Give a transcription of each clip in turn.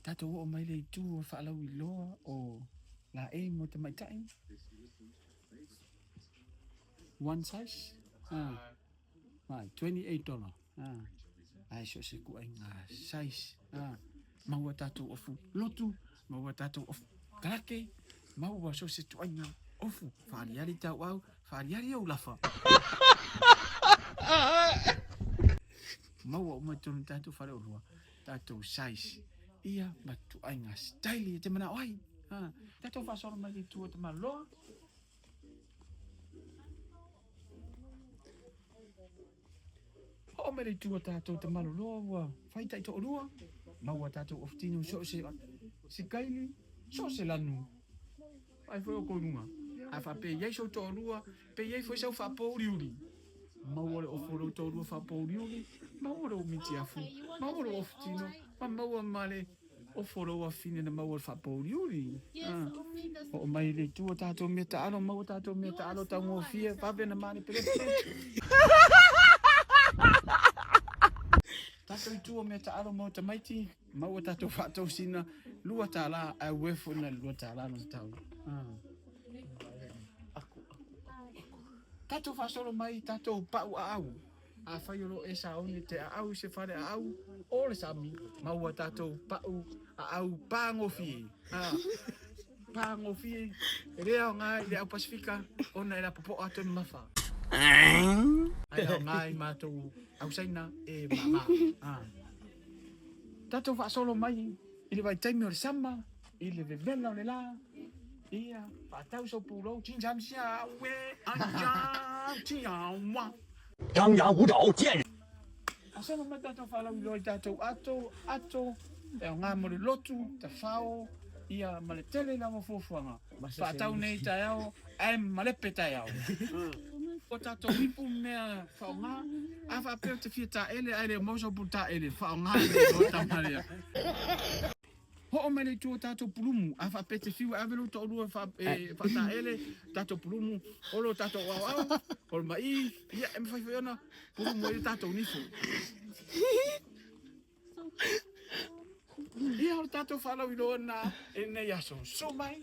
Tatou oo mai le itu o faalauiloa o laei mo tamaitai. One size, ah, $28. Ah, ae so o se ituaiga size. Ah, maua tatou ofu lotu, maua tatou ofu karake, maua so o se ituaiga ofu. Faaliali tauau, faaliali ou lafa. Maua uma i totonu o tatou faleoloa, tatou size, ia ma ituaiga style e te manao ai. Ah, tatou faasolo mai le itu o Tamaloa. Oo mai le itu o tatou Tamaloloa ua fai taitoalua, maua tatou ofutino so o se sikaili, so o se lanu. Vaai foi outou i luga, a faapea e i ai sou toalua, pe i ai foi sau faapouliuli, maua le ofu o lou toalua faapouliuli, maua lou mitiafu, maua lou ofutino, ma maua ma le ofu o lou afafine na maua i le faapouliuli. Oo mai i le itu o tatou mea taalo, maua tatou mea taalo taugofie, vave ona malepelepe. Tatou itu o mea taalo mo tamaiti, Maua tatou faatosina $2 ae worth foi na le $2 lona tau. Tatou faasolo mai tatou pau aau. Afai o lo o e saoni e te aau i se fale aau o le sami, maua tatou pau aau pagofie. Pagofie, e le aoga i le au Pasifika ona e lapopoa atu e mamafa. Ae aoga i matou au Saina e mama. Tatou faasolo mai i le vaitaimi o le sama, i le vevela o le la, ia, faatau sou pulou, Faasolo mai tatou faalauiloa i tatou ato, ato, e aoga mo le lotu, tafao, ia, ma le tele lava o fuafuaga. Faatau nei taeao ae malepe taeao. O tatou ipu mea faaaoga, a faapea ou te fia taele ae le maua sau pulu taele, faaaoga nei loa tama lea. Hoo mai le itu o tatou pulumu, a faapea e te fiu e ave lou toalua e faataele tatou pulumu, o lo tatou aoao, o le ma'i, ia e mafai foi ona pulumu ai le tatou nifo. Ia o le tatou faalauiloa lena i lenei aso. Susu mai.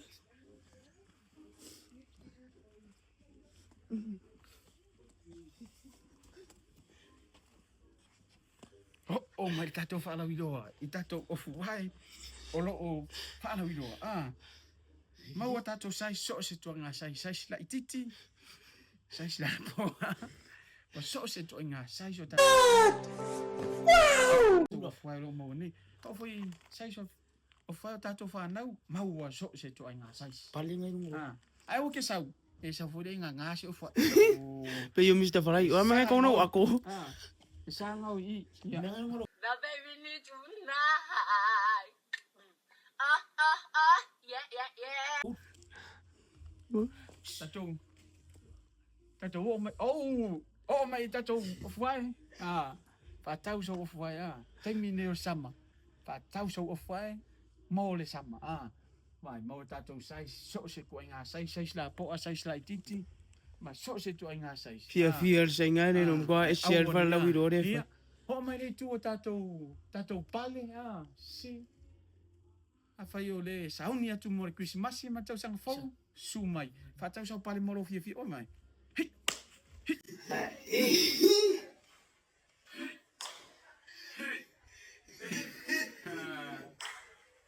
Oo mai le tatou faalauiloa i tatou ofu wae o lo o faalauiloa. Ah. Maua tatou size so o se ituaiga size, size laitiiti, size lapoa. Ma so o se ituaiga size o tatou ofu wae o lo o maua nei. Oo foi size o ofu wae o tatou fanau, maua so o se ituaiga size. Pale ngai runga. Ah. Ai ua ke sau. E sau foi le nga nga se ofu. Pe yo Mr. Farai, o mai kau nau ako. Ah. E sa ngau i. Ia. The baby need tonight. Ah, ah, ah, yeah, yeah, yeah. Tatou tatou oo mai oh oo mai tatou ofu wae ah faatau sou ofu wae ah taimi nei o le sama faatau sou ofu wae mo le sama ah vai maua tatou size so o se ituaiga size size lapoa size laitiiti ma so o se ituaiga size Fia fia le sainga le nom kwa e share fa la wiro re fa. Oo mai le itu o tatou tatou pale ah si Afai o le sauni atu mo le Kerisimasi ma le tausaga fou, su mai. Faatau sau pale mo lou fiafia oe mai. Hi! Hi!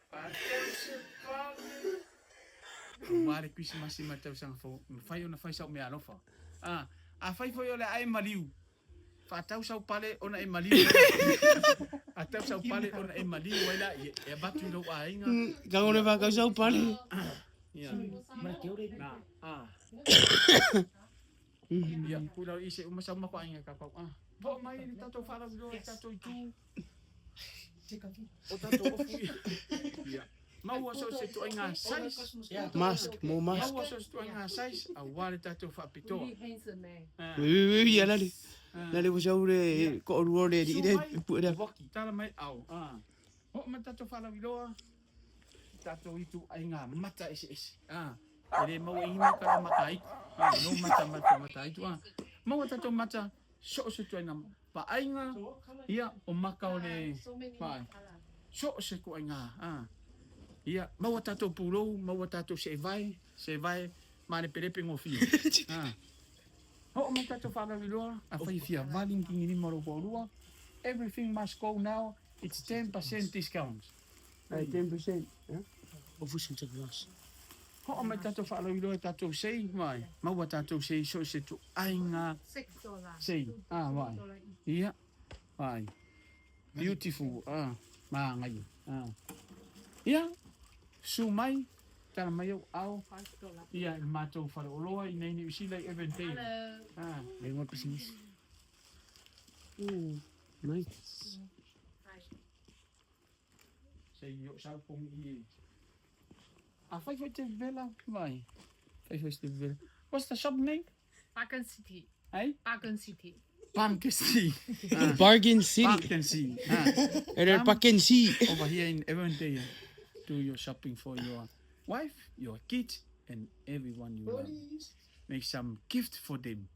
Faatau se pale. Aua le Kerisimasi ma le tausaga fou, e mafai ona fai sau meaalofa. Ah, afai foi o le a e maliu, Faatau sau pale ona e maliu ai. Faatau sau pale ona e maliu ai la e avatu i lou aiga. Kau le whakau sau pale. Ia. Na. Ah. Ia, pula i se uma sau ma aiga ka kau. Ah. Ho mai le tatou whaalauiloa i tatou itu. O tatou ofu ia. Ia. Maua so se ituaiga size. Mask, mo mask. Maua so se ituaiga size aua le tatou faapitoa. Ui ui ui ala le. La le wasau le ko ruo le di le pu le. Tala mai au. Ah. Ho ma tatou faalauiloa. Tatou ituaiga mata eseese. Ah. E le maua i hina kala mata aitu. Ah, no mata mata mata aitu. Ah. Maua tatou mata so o se ituaiga vaaiga ia o maka o le vaai. So o se ituaiga, a. Ia, maua tatou pulou, maua tatou seevae, seevae malepelepe gofie. A. Oo mai tatou faalauiloa, afai e fia vali ni tagilima o lou toalua, everything must go now, it's 10% discount. Ai, 10%. Oo mai tatou faalauiloa i tatou sei, vaai, maua tatou sei so o se ituaiga sei. A, vaai. Ia, vaai. Beautiful, a, manaia. A. Ia, susu mai, tala mai ou aao, ia, i le matou faleoloa i inei i Niu Sila i Avondale. A. Nice. Sei o sau pong i. Afai foi te vela, vai. Fai foi te vela. What's the shop name? Bargain City. Hey? Bargain City. Bargain City. Bargain City. Bargain City. Ah. Era el Bargain City. Over here in Avondale, do your shopping for your wife, your kids, and everyone you love. Make some gift for them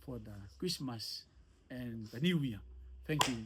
for the Christmas and the New Year. Thank you.